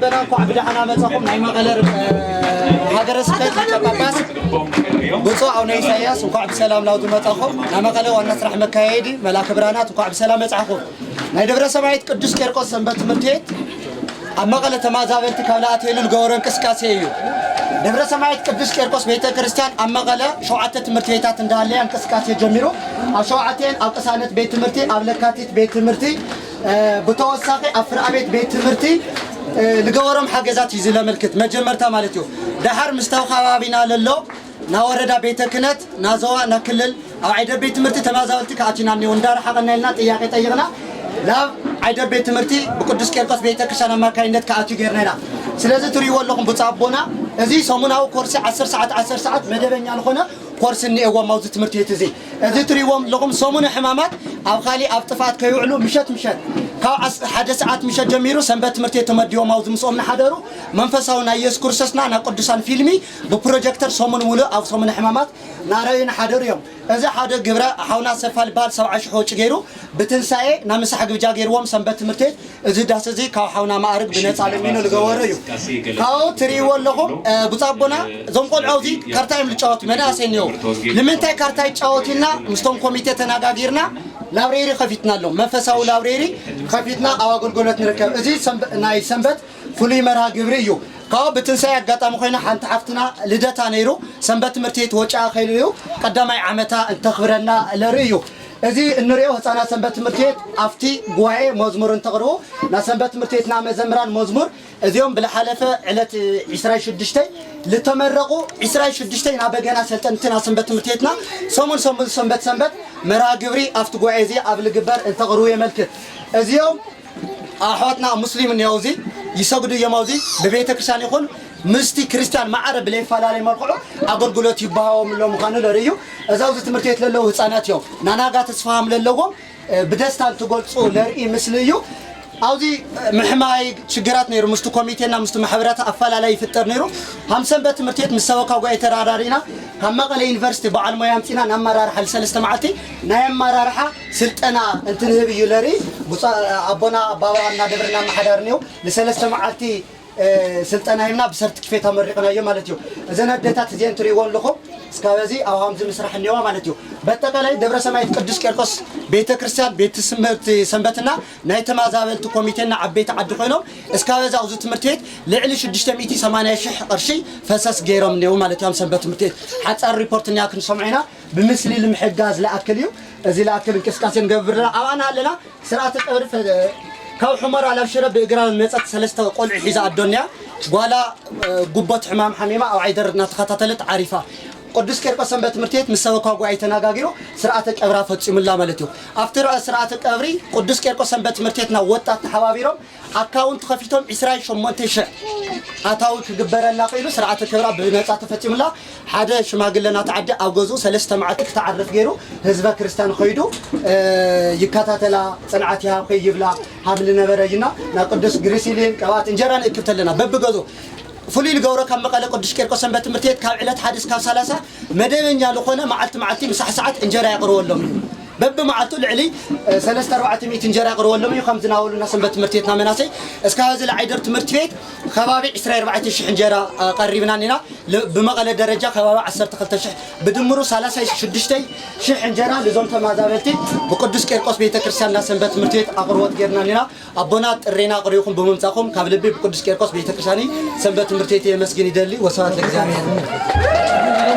በና እንኳዕ ብደሓና መጻኹም። ናይ መቐለ ር-፣ ሃገረ ስብከት ሊቀ ጳጳስ ብፁዕ ኣቡነ ኢሳያስ እንኳዕ ብሰላም ናብዚ መጻኹም። ናይ መቐለ ዋና ስራሕ መካየዲ መልኣከ ብርሃናት እንኳዕ ብሰላም መጻኹም። ናይ ደብረ ሰማያዊት ቅዱስ ቄርቆስ ሰንበት ትምህርቲ ቤት ኣብ መቐለ ተማዛበልቲ ካብ ለኣተይሉ ዝገበሮ እንቅስቃሴ እዩ። ደብረ ሰማያዊት ቅዱስ ቄርቆስ ቤተ ክርስቲያን ኣብ መቐለ ሸውዓተ ትምህርቲ ቤታት እንዳሃለያ እንቅስቃሴ ጀሚሩ፣ ኣብ ሸውዓተን ኣብ ቅሳነት ቤት ትምህርቲ፣ ኣብ ለካቲት ቤት ትምህርቲ፣ እ፣ ብተወሳኺ ኣብ ፍርኣቤት ቤት ትምህርቲ፣ እ፣ ዝገበሮም ሓገዛት እዩ ዝለመልክት መጀመርታ ማለት እዩ። ደሓር ምስታው ከባቢና ለሎ ና ወረዳ ቤተ ክህነት፣ ና ዞባ፣ ና ክልል፣ ኣብ ዓይደ ቤት ትምህርቲ ተመዛበልቲ ክኣትዩና እኒኦ እንዳረሓቐና ኢልና ጥያቄ ጠይቕና ናብ ዓይደ ቤት ትምህርቲ ብቅዱስ ቄርቆስ ቤተ ክርስቲያን ኣማካይነት ክኣትዩ ጌርና ኢና። ስለዚ ትርእይዎ ኣለኹም ብፁዕ ኣቦና፣ እዚ ሰሙናዊ ኮርሲ ዓሰርተ ሰዓት ዓሰርተ ሰዓት መደበኛ ዝኾነ ኮርሲ እኒኤዎም ኣብዚ ትምህርቲ ቤት እዚ። እዚ ትርእይዎም ኣለኹም ሰሙነ ሕማማት ኣብ ካሊእ ኣብ ጥፍኣት ከይውዕሉ ምሸት ምሸት ካብ ዓስ-፣ ሓደ ሰዓት ምሸት ጀሚሩ ሰንበት ትምህርቲ ቤት ተመዲቦም ኣብዚ ምስኦም እናሓደሩ መንፈሳዊ ናይ ኢየሱስ ክርስቶስና ናይ ቅዱሳን ፊልሚ ብፕሮጀክተር ሰሙን ሙሉእ ኣብ ሰሙነ ሕማማት ናረዩ ንሓደሩ እዮም። እዚ ሓደ ግብረ ሓውና ሰፋ ዝበሃል ሰብዓ ሽሕ ወጪ ገይሩ ብትንሳኤ ናብ ምሳሕ ግብጃ ገይርዎም ሰንበት ትምህርቲ ቤት እዚ ዳስ እዚ ካብ ሓውና ማዕርግ ብነፃ ለሚኑ ዝገበሮ እዩ። ካብኡ ትርእይዎ ኣለኹም፣ እ፣ ብፁዕ ኣቦና እዞም ቆልዑ ኣብዚ ካርታ እዮም ዝጫወቱ፣ መናእሰይ እኒኦ። ንምንታይ ካርታ ይጫወቱ ኢልና ምስቶም ኮሚቴ ተነጋጊርና ላብሬሪ ከፊትና ኣሎ። መንፈሳዊ ላብሬሪ ከፊትና ኣብ ኣገልግሎት ንርከብ። እዚ ሰንበ-፣ ናይ ሰንበት ፍሉይ መርሃ ግብሪ እዩ። ካብኡ ብትንሳኤ ኣጋጣሚ ኮይና ሓንቲ ሓፍትና ልደታ ነይሩ፣ ሰንበት ትምህርቲ ቤት ወጪኣ ከይሉ እዩ ቀዳማይ ዓመታ እንተኽብረና ለርኢ እዩ። እዚ እንሪኦ ህፃናት ሰንበት ትምህርቲ ቤት ኣብቲ ጉባኤ መዝሙር እንተቕርቡ፣ ናብ ሰንበት ትምህርቲ ቤትና መዘምራን መዝሙር እዚኦም ብዝሓለፈ ዕለት ዒስራን ሽዱሽተን ልተመረቑ ዒስራን ሽዱሽተን ናብ በገና ሰልጠንቲ ናብ ሰንበት ትምህርቲ ቤትና ሰሙን ሰሙን ሰንበት ሰንበት መርሃ ግብሪ ኣብቲ ጉባኤ እዚ ኣብ ልግበር እንተቕርቡ የመልክት። እዚኦም ኣሕዋትና ሙስሊም እኒአው፣ እዚ ይሰግዱ እዮም። ኣብዚ ብቤተ ክርስቲያን ይኹን ምስቲ ክርስቲያን ማዕረ ብለይፈላለይ መልክዑ ኣገልግሎት ይበሃዎም ኣሎ ምዃኑ ለርኢ እዩ። እዚ ኣብዚ ትምህርቲ ቤት ለለዉ ህፃናት እዮም። ናናጋ ተስፋሃም ለለዎም፣ እ፣ ብደስታ እንትገልፁ ለርኢ ምስሊ እዩ። ኣብዚ፣ እ፣ ምሕማይ ሽግራት ነይሩ። ምስቲ ኮሚቴና ምስቲ ማሕበራት ኣፈላላይ ይፍጠር ነይሩ። ሃም ሰንበት ትምህርቲ ቤት ምስ ሰበካ ጉባኤ ተራዳሪና ካብ መቐለ ዩኒቨርሲቲ በዓል ሞያ ኣምፂና ንኣመራርሓ ልሰለስተ መዓልቲ ናይ ኣመራርሓ ስልጠና እንትንህብ እዩ ለርኢ። ብፁዕ ኣቦና ኣባባ እናደብርና ኣመሓዳሪ ነይሩ። ንሰለስተ መዓልቲ፣ እ፣ ስልጠና ሂብና ብሰርቲፊኬት ኣመሪቕናዮ ማለት እዩ። እዘን ኣዴታት እዚአን ትርእይዎ ኣለኹም። እስካብ እዚ ኣብ ሃምዚ ምስራሕ እኒዋ ማለት እዩ። በጠቃላይ ደብረ ሰማያት ቅዱስ ቄርቆስ ቤተ ክርስቲያን ቤት ትምህርቲ ሰንበትና ናይ ተመዛበልቲ ኮሚቴና ዓበይቲ ዓዲ ኮይኖም እስካብ እዚ ኣብዚ ትምህርቲ ቤት ልዕሊ ሽዱሽተ ሚእቲ ሰማንያ ሺሕ ቅርሺ ፈሰስ ገይሮም እኒው ማለት እዮም። ሰንበት ትምህርቲ ቤት ሓፃር ሪፖርት እኒያ ክንሰምዖ ኢና። ብምስሊ ልምሕጋዝ ለኣክል እዩ። እዚ ለኣክል እንቅስቃሴ ንገብር ኣለና። ኣብኣና ኣለና። ስርዓተ ቀብሪ ፈ-፣ ካብ ሑመራ ናብ ሽረ ብእግራ መጸት ሰለስተ ቆልዑ ሒዛ ኣዶንያ ጓላ፣ እ፣ ጉቦት ሕማም ሓሚማ ኣብ ዓይደር እናተኸታተለት ዓሪፋ። ቅዱስ ቄርቆስ ሰንበት ትምህርቲ ቤት ምስ ሰበካ ጉባኤ ተነጋጊሩ ስርዓተ ቀብራ ፈጺሙላ ማለት እዩ። ኣብቲ ርኣ ስርዓተ ቀብሪ ቅዱስ ቄርቆስ ሰንበት ትምህርቲ ቤትና ወጣት ተሓባቢሮም ኣካውንት ከፊቶም ዒስራን ሸሞንተን ሽሕ ኣታዊ ክግበረላ ክኢሉ ስርዓተ ቀብራ ብነጻ ተፈጺሙላ። ሓደ ሽማግለ ናቲ ዓዲ ኣብ ገዝኡ ሰለስተ መዓልቲ ክተዓርፍ ገይሩ ህዝበ ክርስቲያን ኸይዱ፣ እ፣ ይከታተላ፣ ጽንዓት ይሃብኺ ይብላ ሃም ዝነበረ እዩና። ናብ ቅዱስ ግሪሲሊን ቅብኣት እንጀራ ንእክብ ተለና በብገዝኡ ፍሉይ ዝገብሮ ካብ መቐለ ቅዱስ ቄርቆስ ሰንበት ትምህርቲ ቤት ካብ ዕለት ሓደ እስካብ ሰላሳ መደበኛ ዝኾነ መዓልቲ መዓልቲ ምሳሕ ሰዓት እንጀራ የቕርበሎም እዩ። በብመዓልቱ ልዕሊ፣ እ፣ ሰለስተ ኣርባዕተ ሚእቲ እንጀራ የቕርበሎም እዩ። ከምዚ ናበሉና ሰንበት ትምህርቲ ቤትና መናሰይ እስካብ እዚ ለዓይደር ትምህርቲ ቤት ከባቢ ዕስራ ኣርባዕተ ሽሕ እንጀራ፣ እ፣ ቀሪብና እኒና። ል-፣ ብመቐለ ደረጃ ከባቢ ዓሰርተ ክልተ ሽሕ ብድምሩ ሰላሳ ሽዱሽተ ሽሕ እንጀራ ልዞም ተመዛበልቲ ብቅዱስ ቄርቆስ ቤተ ክርስቲያን እና ሰንበት ትምህርቲ ቤት ኣቕርቦት ጌርና እኒና። ኣቦና ጥሬና ኣቕሪብኩም ብምምጻኹም ካብ ልቢ ብቅዱስ ቄርቆስ ቤተ ክርስቲያን ሰንበት ትምህርቲ ቤት የመስግን ይደሊ። ወስብሐት ለእግዚኣብሔር።